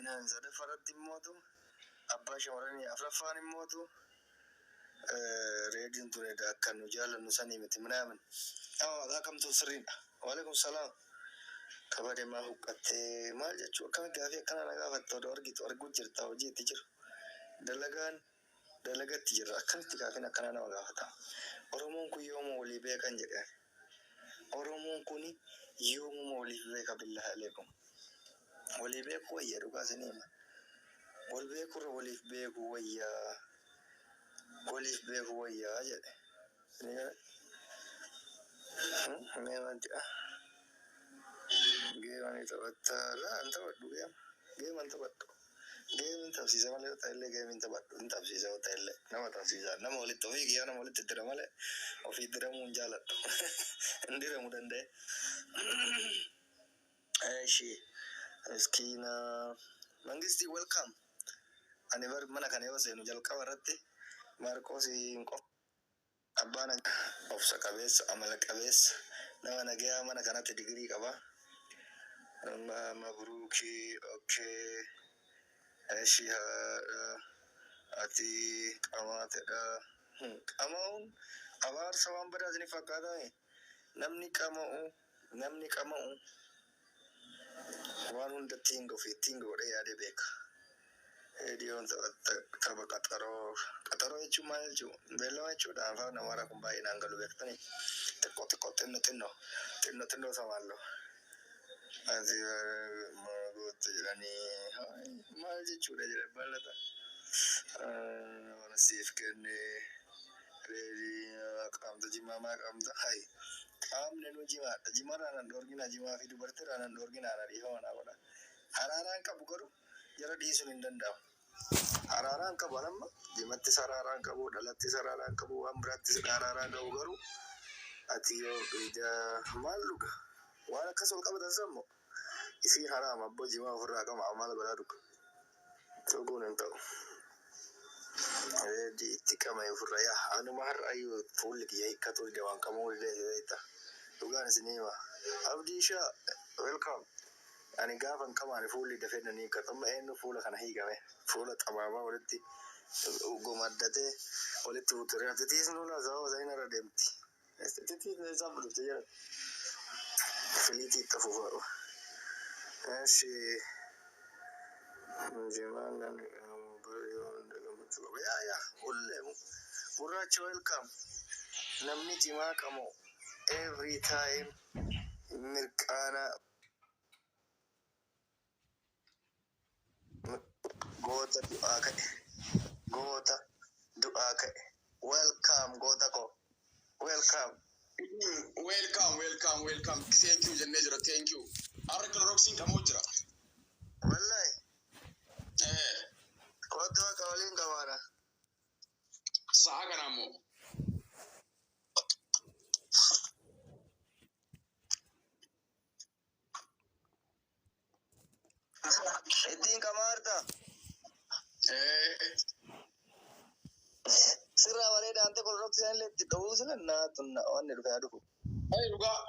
Minaan sadaffaa irratti immootu abbaa shamarranii, afraffaan immootu reediin ture akka nu jaalannu sanii miti minaamin. Nama maqaa kamtu sirriidha? Waalaikum salaam. Kabade maa huqqattee maal jechuu, akkamitti gaafii akkana na gaafatte? Odoo argitu arguu jirta, hojii itti jiru. Dalagaan dalagatti jirra, akkamitti gaafiin akkanaa nama gaafata? Oromoon kun yooma walii beekan jedhe. Oromoon kun yoomuma waliif beeka? Billahi aleekum. Walii beekuu wayya, dhugaa isinii hima. Wal beekurra waliif beekuu wayyaa. Waliif beekuu wayyaa jedhe. Isinii gala? Mee maal jedha? Game ni taphattaa? Laa, hin taphadhu game. Game hin taphadhu. Game hin tapsiisa malee yoo ta'e illee game hin taphadhu. Hin tapsiisa yoo ta'e illee nama tapsiisa. Nama walitti ofii kiyyaa nama walitti dira malee ofii diramuu hin jaaladhu. Hin diramu danda'e. Eshi miskiina Mangistii, welcome. Ani bar mana kana yoo seenu jalqaba irratti Maarqoos hin qofa. Abbaan obsa qabeessa, amala qabeessa, nama nagayaa, mana kanatti digirii qaba. Mabruukii, okay. Eshi haadha ati qamaatedha. Qama'uun abaarsa, waan badaa isinif fakkaataa? Namni qama'u, namni qama'u waan hundatti hin ofii ittiin godhee yaadee beeka. Reediyoon tapha qaxaroo. Qaxaroo jechuun maal jechuu? Beellama jechuudha. Afaan Amaaraa kun baay'ee naan galu, beektanii. Xiqqoo xiqqoo, xinno xinno, xinno xinnoo samaallo. Ati gootte jedhanii maal jechuudha jedhe bal'ata. Mana siif kenne reedii qaamta jimaa maa qaamta hayi. Qaamni nu jimaadha. Jimarraa nan dhoorgina, jimaa fi dubartiirraa nan dhoorgina, ana dhiifama naa godha. Araaraan qabu garuu jara dhiisuun hin danda'amu. Araaraan qabu anamma jimattis araaraan qabu, dhalattis araaraan qabu, waan biraattis araaraan qabu, garuu ati yoo ija maal dhuga waan akkas ol qabatan sammo isii haraam abboo, jimaa ofirraa qaba, maal badaa dhuga dhuguun hin ta'u. Reedii itti qama'e ofirra yaa, anuma har'ayyuu fuulli kiyya hiikkatu dide, waan qama'uu dide beekta. Dhugaan isinii hima. Abdii ishaa, welcome. Ani gaafa hin qamaane fuulli dafee nan hiikkatu. Amma eenyu fuula kana hiikame? Fuula xabaabaa walitti gomaddatee walitti future. Titiisnuu laa sababa saniin irra deemti. Titiisni eessaan dhufte jedhan. Filiitii itti afuufaa. Eshi. Jimaan namni yoo hunda gammachuu qaba. Yaa yaa hullee gurraacha, welcome. Namni jimaa qamu every time mirqaana goota du'aa ka'e. Goota du'aa ka'e. Welcome, goota koo. Welcome. Welcome, welcome, welcome. Thank you jennee jira. Thank you. Har'a Cloroxiin qamoo jira. Wallahi. Eh, Kootu akka waliin qabaadha. Sa'a kana immoo. Ittiin qamaarta. Eh, Sirraa bareeda ante Cloroxiin illee itti dhahuu sila naa tunna wanni dhufe haa dhufu. Ay, dhugaa.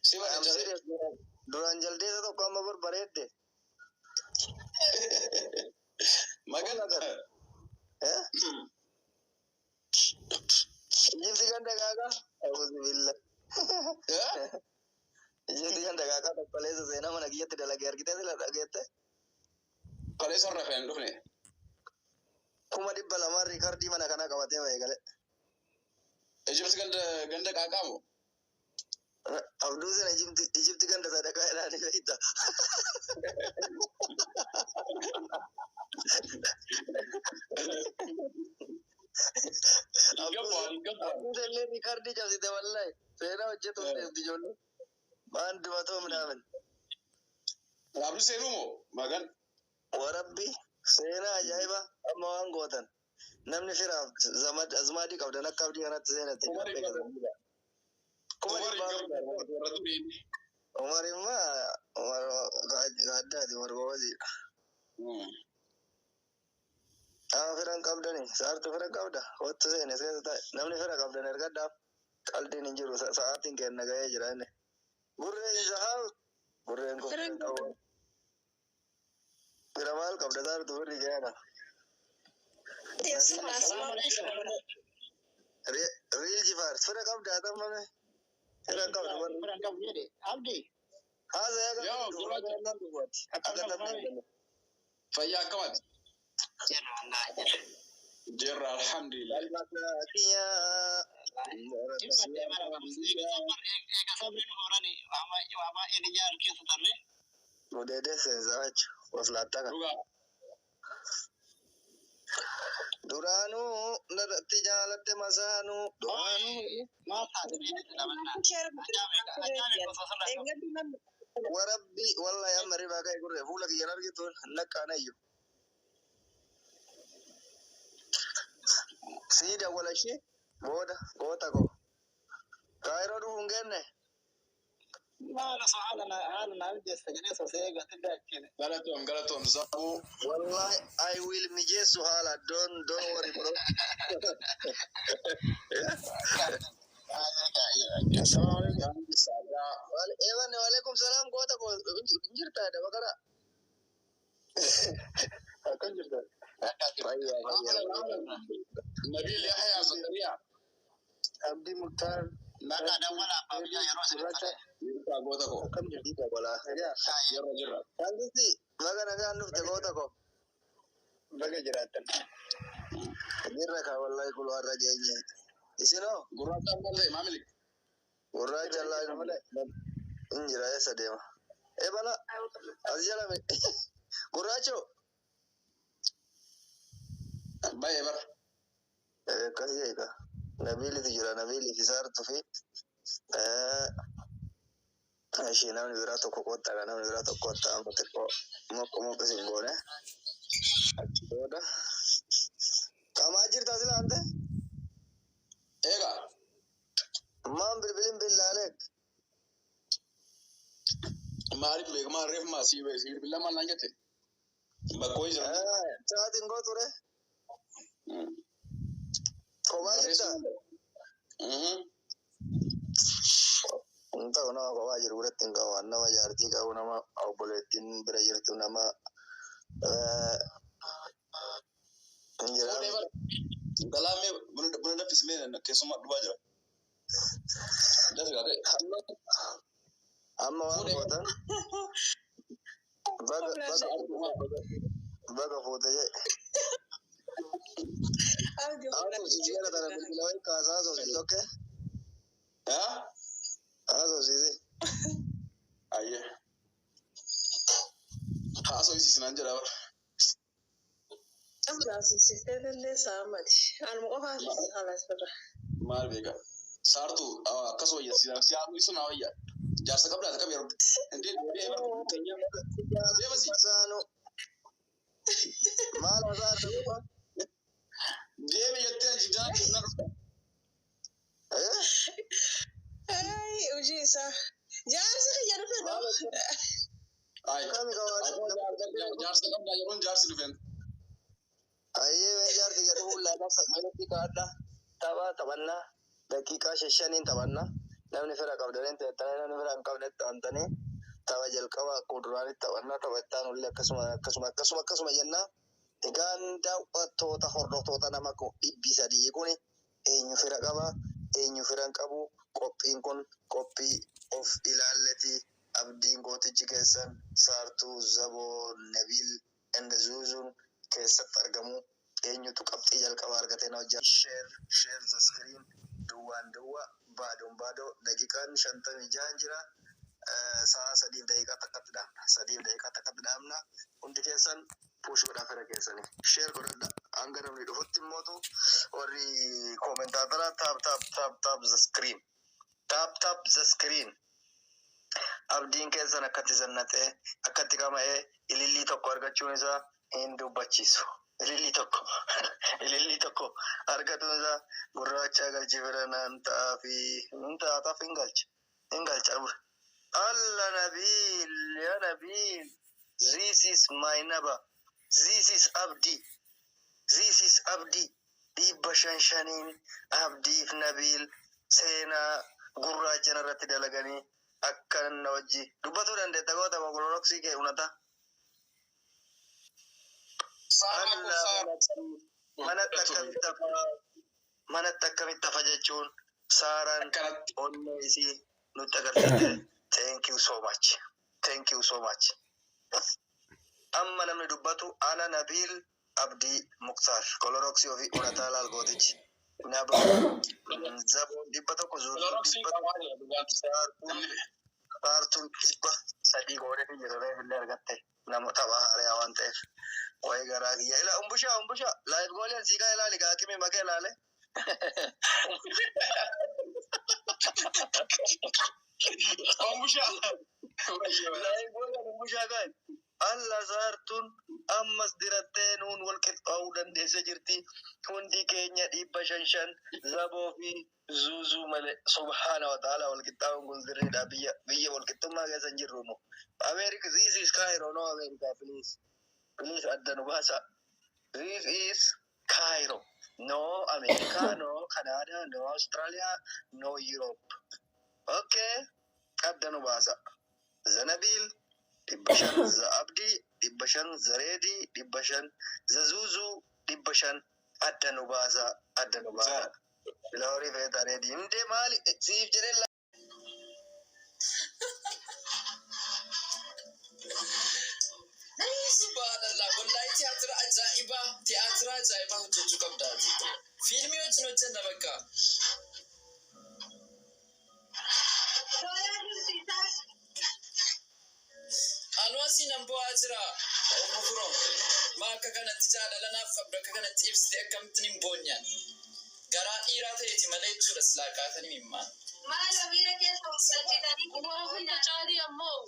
Si I'm bareechate. serious. Duraan jaldeessa tokko, amma bar bareedde. Magan. Eh? Ijibti ganda kaakaa? Auzu billah. Eh? Ijibti ganda kaakaa tokkoleessa seenaa mana kiyyatti dalagee argitee sila dhageette. Kaleessa irra kan hin dhufne. 200,000 riikardii mana kanaa qabatee bahee gale. Ijibti ganda ganda qaaqaamu. Abduu sana Ijibti ganda sadaqaa jedhaanii beekta. Hin gabbaan, hin gabbaan. Abduu illee riikardii cabsite, wallahi. Seenaa hojjetuuf deemti ijoollee. Maan dubatoo minaamin. Abduu seenuu moo? Magan. Warabbi seenaa ajaa'iba amma waan gootan. Namni firaaf zamad azmaadii qabdan akka abdii kanatti seenatti. Umar hin gabu. Kuma Umar hin dhibbaa gabu. Warra durii. Umar immoo Umar addaati, Umar gobaziidha. Nama firan qabdani saartu fira qabda, wattu seene keessa taa'e, namni fira qabdan ergadhaaf, qaldiin hin jiru, sa'aatiin kenna ga'ee jira inni. Gurree in the house. Gurreen kun Firan qabu. Fira maal qabda taartu firri keena. Riil jifaar fira qabda haa ta'u fira qabdu barri. Fira qabdu jedhe. Abdi. Haasa yaa Yoo, qabdu gurraacha. nan duwwaati. Akkam Akka namni nama hin galle. Fayyaa akkamitti? Jirra wallaahi jirra. Jirra alhamdulillah. Almaataakiyaa. Dhimma mara eega sabri nu horani waa baay'een ijaaru keessa tarree. Mudeedee seensaa jechuudha. Of laattaqa. Dhugaa. Duraanuu narratti jaalatte masaanuu. Duraanuu. Maal taate beektu namannaa. Ajaa'iba gosa sirraa qabu. Warabbi wallahi amma ribaa ka'e gurre fuula kiyyan argitu naqqaanayyu. Sii dawwala ishee booda goota koo. Kaayiroo dhufuu hin geenne. Maal osoo haala naa mijeessa jedhee osoo eegatti daachiine. Galatoom galatoom zabuu. Wallahi I will mijeessu haala don't worry bro. Assalamu alaikum. Saadaa. Eewanne waalaikum salaam goota koo hin jirtaa daba kara. Akkam jirta? Fayyaa fayyaa. Nabil Yahya Zakariya. Abdi Muktaar. Maqaa dawwala abbaa biyyaa yeroo isin Gurraacha. Jirta goota koo. Akkam jirti dabalaa. Jirra jirra. Kantisti baga nagaan dhufte goota koo. Baga jiraattan. Jirra kaa wallahi kuluu har'a geenye. Isinoo Gurraacha ammallee maamili. gurraacha allaa hin jira eessa deema. Ebala as jalame gurraacho. Baay'ee bara. Akkas jeeka. Nabiilitu jira Nabiilii fi Saartuu fi ishee namni biraa tokko kottaa namni biraa tokko kottaa amma xiqqoo mokko mokko isin goone. Achi booda. Qamaa jirta sila ante? Eegaa. Maan bilbilin billaaleek. Maaliif beekamaa reefu maa sii beeksi bilbila maal naan jette? Bakka wayii jira. Sa'aatiin koo ture. Kophaa jirta? Hin ta'u nama kophaa jiru biratti hin qabu. Nama jaartii qabu nama obboleettiin bira jirtu nama hin Fuudhee jira. bara. Galaamee buna danfisimee keessummaa dhufaa jira. Dafi gaafee. Amma waan gootan baga baga baga fuute jee. Haasofsiisi jala tana bilbila wayii kaasaa haasofsiisi okkee. Haa? Haasofsiisi. Ayyee. Haasoo isiisinaan jedha bara. Maal beeka? Saartuu akkas wayya si haasoo isu naa wayya. Jaarsa qabdaa akkam yeroo. Indee deebi'ee bara. Deemasi. Masaanuu. Maal haasa'aa dhufa? Deemi jettee jijjiirraa kennaa dhufta. Hojii isaa. Jaarsi kiyya dhufe dha. Ayi. Kami kawaanii. Jaarsa qabdaa yeroon jaarsi dhufeen. Ayyee mee jaarti gadi fuullaa meetii kaadha. Tapha taphannaa daqiiqaa shashaniin taphannaa. Namni fira qabdaniin teettanii namni fira hin qabnetti aantanii tapha jalqaba akkuma duraanitti taphannaa tapha itti aanullee akkasuma akkasuma akkasuma akkasuma jennaa. Egaan daawwattoota hordoftoota nama 300 kun eenyu fira qaba eenyu fira hin qabu qophiin kun qophii of ilaalleti abdiin gootichi keessan Saartuu Zaboo Nabiil and Zuuzuun keessatti argamu eenyutu qabxii jalqaba argatee na hojjaa. Share share the screen duwwaan duwwa baadoon baadoo daqiiqaan 56 jira. Sa'a 3:01tti dhaabna. 3:01tti dhaabna. Hundi keessan push godhaa fira keessanii. Share godhadha. Hanga namni dhufutti immootu warri koomentaatara tap tap tap tap the screen. Tap tap the screen. Abdiin keessan akkatti zannatee akkatti qama'ee ilillii tokko argachuun isaa hin dubbachiisu. Ilillii tokko ilillii tokko argatuun isaa gurraacha galchi fira naan ta'aa fi hin taataaf hin galcha. Hin galcha. Alla Nabil ya Nabil this is my neighbor. This is Abdi. This is Abdi. 500 5n Abdiif Nabil seenaa gurraacha irratti dalaganii akka na wajji dubbatuu dandeetta goota Cloroxii kee unata. Saaraa koo Allah saaraa. manatti akkamitti hafa, manatti akkamitti hafa jechuun Saaraan Akkanatti. onnee isii nutti agarsiiste. Thank you so much, thank you so much. Amma namni dubbatu ana Nabiil Abdii Muktaar Koloroksii ofii Unataa Laal Gootichi Naba Zaboon 100, Zuuzuu Koloroksii 100 qabaa jira dhugaatti. Saartuun Namni Saartuun 300 godhanii jiru. Reef illee argatte nama tapha haaraa waan ta'eef. Wayi garaa kiyya, ila umbushaa umbushaa laayif gooliyan siiqaa ilaali gaakimi makee ilaale. Oomisha. Laayif gooliyan umbushaa kaa'e. Alla Saartuun ammas dirattee nuun wal qixxaa'uu dandeessee jirti. Hundi keenya 500 5, Zaboo fi Zuuzuu malee. Subhaana wa ta'ala, wal qixxaa'uun kun sirriidha. Biyya wal qixxummaa keessa hin jirru nu. America, this is Cairo, no America, please. Please adda nu baasa. This is Cairo. No America, no Canada, no Australia, no Europe. Okay. Adda nu baasa. Zanabil 500, Za Abdii 500, Zareedii 500, Zazuuzuu 500. Adda nu baasa, adda nu baasa. Filaawarii feeta reedii. Hindee maali siif jedhee. Subhanallah, wallahi tiyaatira ajaa'ibaa, tiyaatira ajaa'ibaa hojjechuu qabdaati. Fiilmii wajjin hojjenna bakka. Anuu asii nan bo'aa jira. Ummu Firoo, maa akka kanatti jaalala naaf qabdu akka kanatti ibsite, akkamittiin hin boonyan? Garaa dhiiraa ta'eeti malee jechuudha silaa kaatanii mimmaan. Waa hunda caalii ammoo,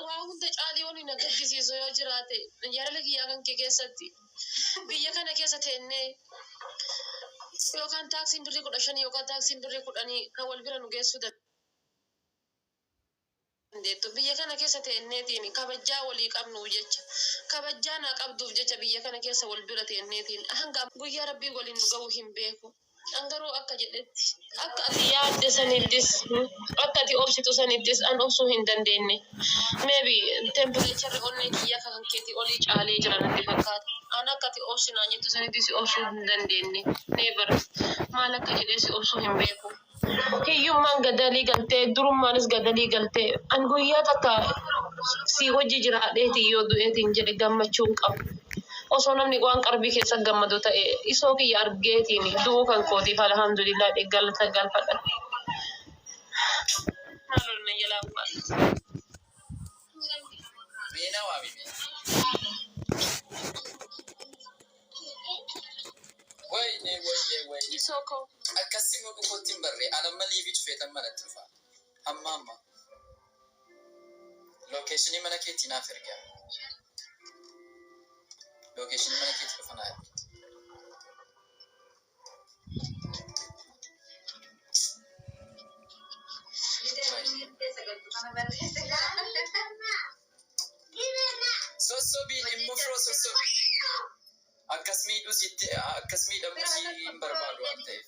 waa hunda caalii wanni na gaddisiisu yoo jiraate, jaalala kiyyaa kan kee keessatti biyya kana keessa teennee yookaan taaksiin birrii 15 yookaan taaksiin birrii 10 kan wal bira nu geessuu dandeettu. Biyya kana keessa teenneetiin kabajaa walii qabnuuf jecha, kabajaa naa qabduuf jecha, biyya kana keessa wal bira teenneetiin hanga guyyaa Rabbii waliin nu ga'uu hin beeku. An garuu akka jedhetti, akka ati yaadde sanittis, akka ati obsitu sanittis an obsuu hin dandeenye. Maybe temperature onnee kiyya kan keetii olii caalee jira natti fakkaata. An akka ati obsinaan jettu sanitti si obsuu hin dandeenye. Never. Maal akka jedhee si obsuu hin beeku. Hiyyummaan gadalii galtee, durummaanis gadalii galtee, an guyyaa takka si wajji jiraadheetiin yoo du'eetiin jedhe gammachuu hin qabu. Osoo namni waan qarbii keessa gammadu ta'e, isoo kiyya argeetiin du'uu kan kootiif alhamdulillah galata galfadha. Maaloo na jalaa bu'aa. Mee na waami mee. Wayne, wayne, wayne. Isoo koo. Akkasii immoo dhufootti hin barree. An amma live cufeetan manatti dhufa. Amma amma. Location mana keetii naaf ergaa. Location mana keetii dhufa naa ergi. Wayne. Sossobiin immoo Firoo, sossobi. Akkas miidhuu sitti, akkas miidhamuu si hin barbaadu waan ta'eef.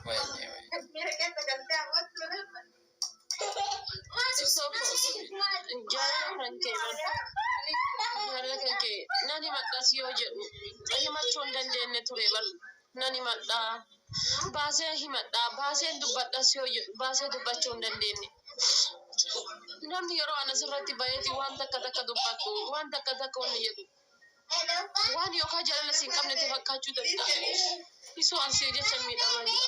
Wayne, wayne. Isoo koo, jaalala kan kee, jaalala kan kee nan himadhas yoo jedhu himachuu hin dandeenye ture bar. Nan himadhaa, baasee himadhaa, baaseen dubbadhas yoo jedhu baasee dubbachuu hin dandeenye. Namni yeroo ana sirratti baheeti waan takka takka dubbatu, waan takka takka wanni jedhu, waan yookaan jaalala si hin qabne fakkaachuu danda'a. Isoo, an si jecha miidhamaa jira.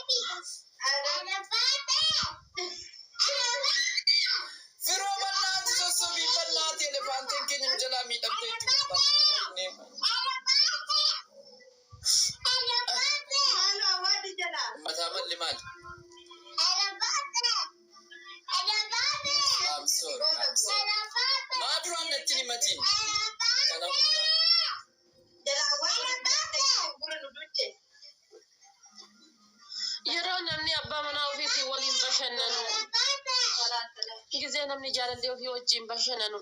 Firoo, bal'aati, sossobiin bal'aati, elefantiin keenya nu jalaa miidhamtee itti fufta. Mataa malli maali? I'm sorry, I'm sorry. Maa duraan natti himatiin? Kana hunda. Yeroo namni abbaa manaa ofiitiin waliin bashannanu, gizee namni jaalallee ofii wajjin bashannanu,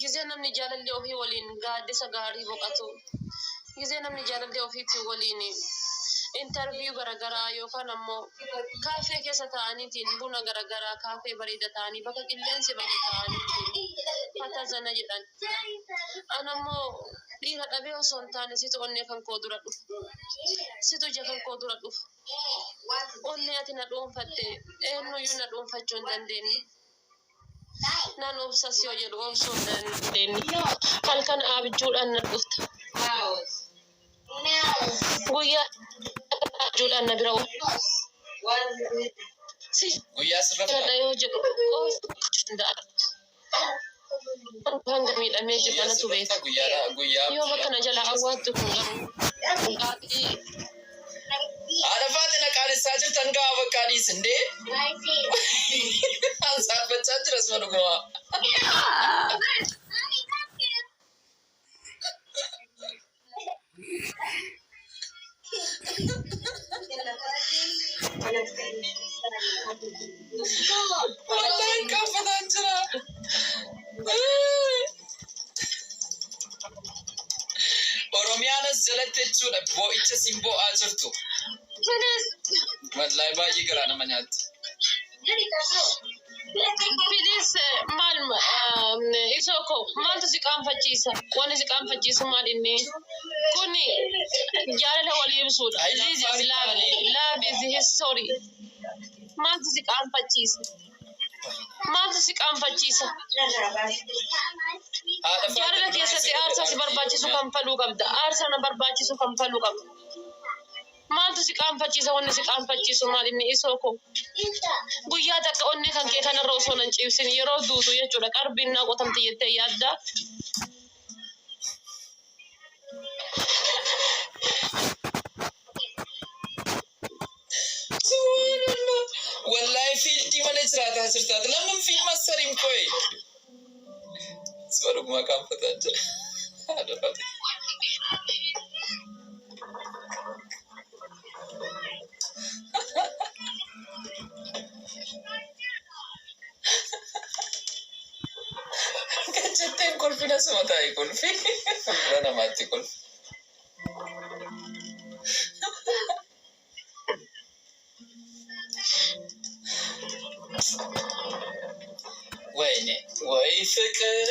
gizee namni jaalallee ofii waliin gaaddisa gaarii boqatu, gizee namni jaalallee ofiitiin waliin interview garaagaraa yookaan ammoo kaafee keessa ta'aniitiin buna garaagaraa, kaafee bareeda ta'anii, bakka qilleensi bahe ta'aniitiin fata zana jedhan. An ammoo Dhiira dhabee osoo hin taane situ onnee kan koo dura dhufa. Situ ija kan koo dura dhufa. Onnee ati na dhuunfatte eenyuyyuu na dhuunfachuu hin dandeenye. Nan obsas yoo jedhu obsuu hin dandeenye. Halkan abjuudhaan na dhufta. Guyyaa abjuudhaan na bira si Guyyaa sirra jaalladha yoo jedhu obsuu danda'a. Hanga miidhamee jiru Guyyaa anatu sirra beeka. guyyaa guyyaa. Yoom akkana jala awwaattu kun garuu gaaffii. Haadha Faaxina qaanessaa jirtan gaafa bakka adiis indee. Ansaaffachaa jira suma dhugumaa. Wallahi qaanfataan jira. Oromiyaan as jalatti jechuudha boo'icha siin boo'aa jirtu. Please, Wallahi baay'ee garaa nama nyaatti. please, maal isoo koo maaltu si qaanfachiisa? Wanni si qaanfachiisu maal inni? Kuni jaalala walii ibsuudha. This is love. Love is history. Maaltu si qaanfachiisa? Maaltu si qaanfachiisa? Haadha Jaalala keessatti aarsaa si barbaachisu kanfaluu qabda. Aarsaa na barbaachisu kanfaluu qabda. Maaltu si qaanfachiisa? Wanni si qaanfachiisu maal inni isoo koo? Guyyaa takka onnee kan kee kanarra osoo nan ciibsin yeroo duutu jechuudha. Qarbiin naa qotamti jettee yaadda. Subhanallah. Wallahi fiildii mana jiraataa jirtaati. Namni fiilma sariin koye. Suma dhugumaa qaanfataa jira. Haadha Faaxina. Kan jetteen kolfina suma taa'e kolfi. Fuuldura namaatti kolfi. ወይኔ ወይ ፍቅር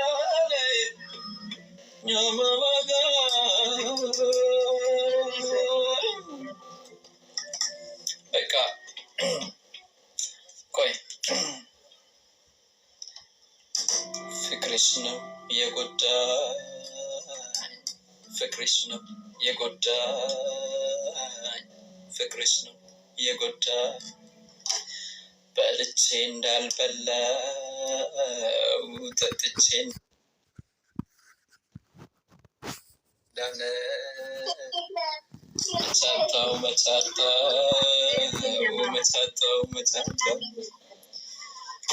ያለ በቃ ቆይ ፍቅርሽ ነው የጎዳኝ፣ ፍቅርሽ ነው የጎዳኝ፣ ፍቅርሽ ነው የጎዳኝ፣ በልቼ እንዳልበላው ጠጥቼ እንዳለ መቻጣው መቻጣው መቻጣው መቻጣው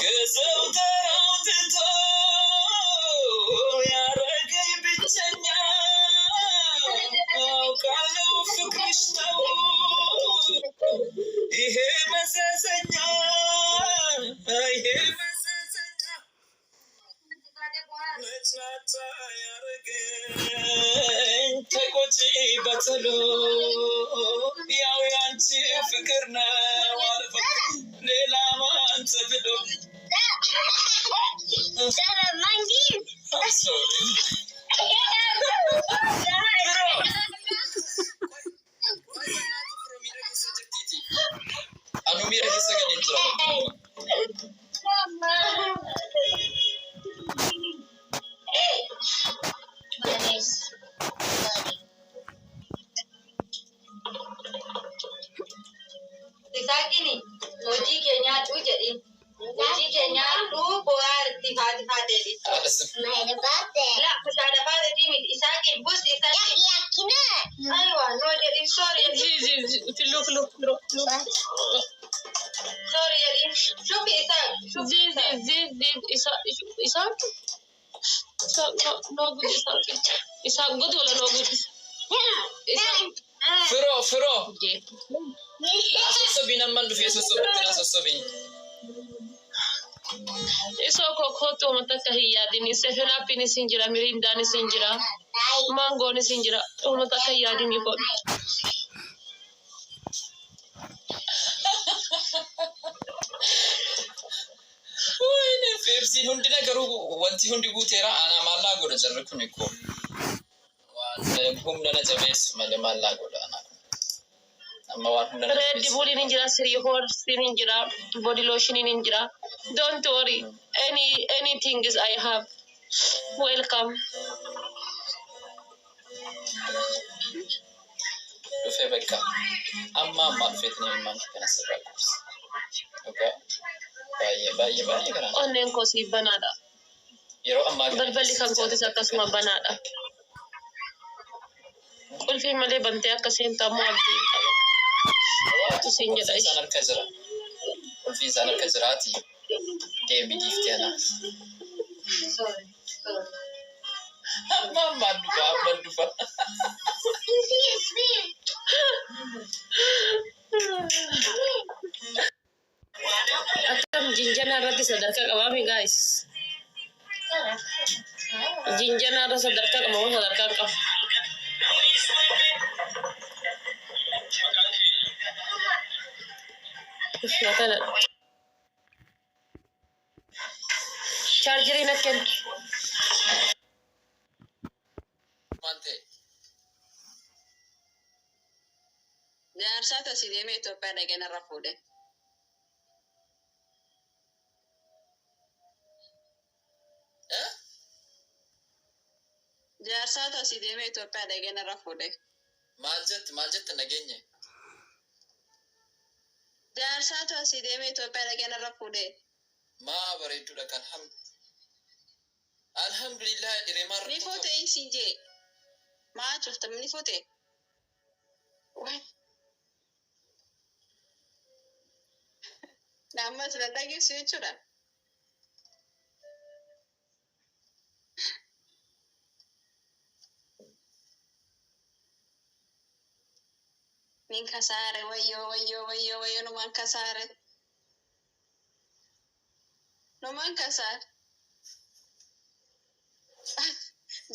ከሰው ተራው ትቶ ያረገኝ ብቸኛ አውቃለሁ ፍቅርሽ ነው ይሄ መዘዘኛ ይሄ መዘዘኛ መጽናጫ ያረገኝ ተቆጪ በቶሎ ያው ያንቺ ፍቅር ነው አልፎ ሌላ ማን ተብሎ። I'm sorry. Bro. Miira keessa jirtiiti. Anu miira keessa galee jira. Isaaqini hojii kee nyaadhu jedhi. Hojii kee nyaadhu bu'aa itti faati faateeti. Haadha sif. La saada faateeti miti Isaaqin bus Isaaqin. Aywa no jedhi sorry jedhi. Zi zi zi look look look look. Sorry jedhi. Shufi Isaaq shufi. zi zi zi zi isa isa isa no no good isa isa good wala no good isa. Firoo firoo. Sossobiin amman dhufee sossobitti na sossobiin. Isoo koo kootu uummata akka hin yaadin. Seven Upiin isin jira, Mirindaan isin jira, Mangoon isin jira. Uummata akka hin yaadin godhu. Wayne fi Chipsiin hundina garuu wanti hundi guuteera. Anaa maallaa godha jarri kun ikkoo. Waan humna na jabeessu malee maallaa godha anaa. Amma waan humna na Red jabeessu. Bull hin jira, Three Horse hin jira, body lotion hin jira. Don't worry. Anything is I have. Welcome. Dhufee bakka. Amma ammaa dhufeetiin imimmaan kana sirraa qubsa. Dhugaa. Baay'ee baay'ee baay'ee garaan. Onneen koo siif banaadha. Yeroo ammaa kana Balballi kan kootis akkasuma banaadha. Qulfii malee bantee akka seentu ammoo abdii hin qaba. Tu siin jedha Qulfii ishee. isaan harka jira. Qulfii isaan harka jiraati. Deemi giiftii anaaf. Amma ammaan dhufa, amman dhufa. Akkam jinjanaa irratti sadarkaa qabaami, guys? Jinjanaa irra sadarkaa qaba moo sadarkaa hin qabu? Matana. Chaarjeriin akka Maal ta'e? Jaarsaa tasii deemee Itoophiyaa dhaqee narra fuudhe. Eh? Jaarsaa tasii deemee Itoophiyaa dhaqee narra fuudhe. Maal jette, maal jette, nageenye? Jaarsaa tasii deemee Itoophiyaa dhaqee narra fuudhe. Maa bareedduudha kan ham. Alhamdulillah, dhiree maal Ni rakkoo fuute qabu? Siin jee. Maa cufta, ni fuute. Waay. Ammas na dhageessu jechuudha. Nin kasaare, wayyoo wayyoo wayyoo wayyoo, numaan kasaare. Numaan kasaare.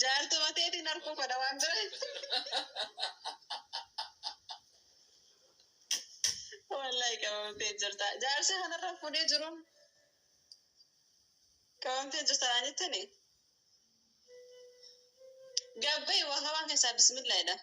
Jaartuma teetiin arguu fedha waan bira. Wallahi qabamtee jirta. Jaarsa kanarra fuudhee jiru. Qabamtee jirta naan jettani. Gabba'i waa habaan keessaa bismillaahidha.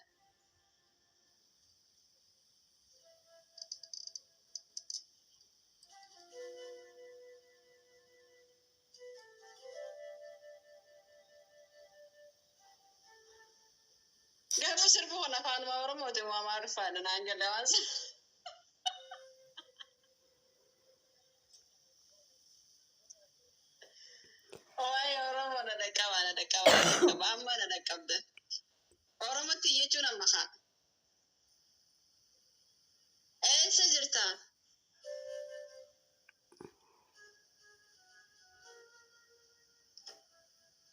Garuu sirbi kun afaanuma Oromooti moo Amaariffaadha naan galle waan sana. Waa'ee Oromoo na dhaqqaba, na dhaqqaba, na dhaqqaba, amma na dhaqqabde. Oromotti iyyachuun amma kaa. Eessa jirta?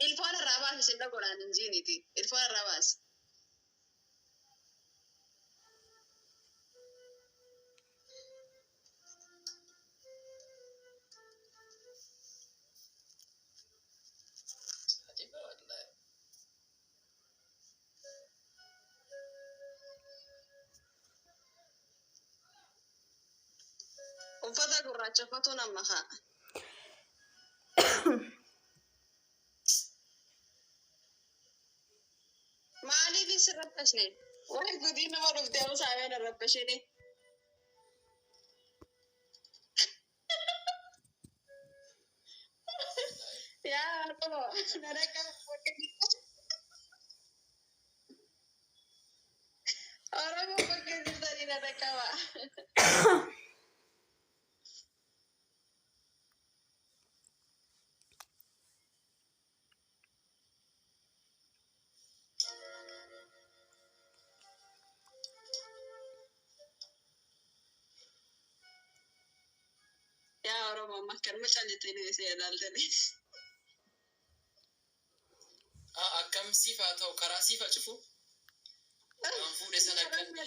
Ilfoon irraa baasi, sin dhagoodhaan hin jiiniti. Ilfoon irraa baasi. Ajaa'iba wallahi. Uffata gurraacha uffatuun amma kaa. Maaliif si rabbashne? Wayi gudii nama dhuftee amma saamee na rabbashine. Yaa Oromoo, na dhaqqaba. Oromoo bakkee jirtanii na dhaqqaba. Yaa Oromoo, amma akkanuma callittanii isin ilaaltanii. Akkam siif haa ta'u, karaa siif haa cufu. Waan fuudhe sana akka inni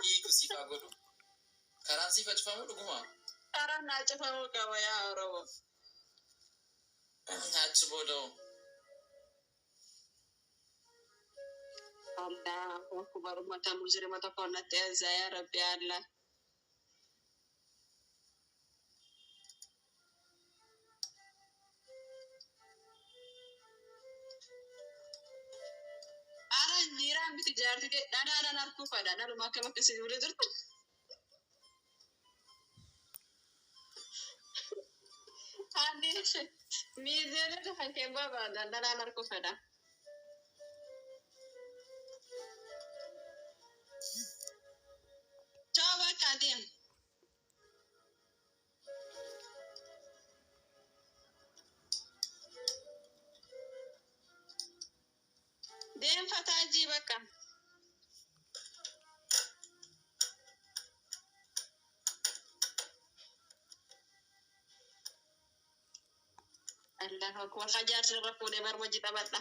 hiiku siif haa godhu. Karaan siif haa cufamu dhuguma. Karaan naa cufamuu qaba, yaa Oromoo. Achi booda hoo? Allahu akbar, ummata mujrima tokko natti azaa, yaa Rabbi Allah. miti jaartii ta'e dhalaadhaan harkuu fadha. Dhaluma akkamatti si fuudhee jirtu. Ani miizeelota kan kee barbaadan dhalaan harkuu fedha. Ciao bakka deem. Deem fataajii bakka. Allahu akbar. Hajaarsi irra fuudhee bar wajji taphadha.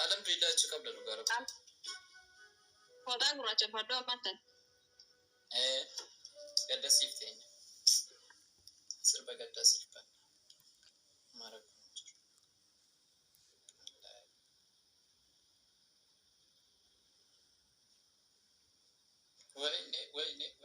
Alhamdulillah jechuu qabda dhugaa rabbi. Fooxaa gurraacha uffadhu ammaan. Gaddasiif teenya. Sirba gaddasiif banna. Mara kun jiru. Wayne, wayne, wayne.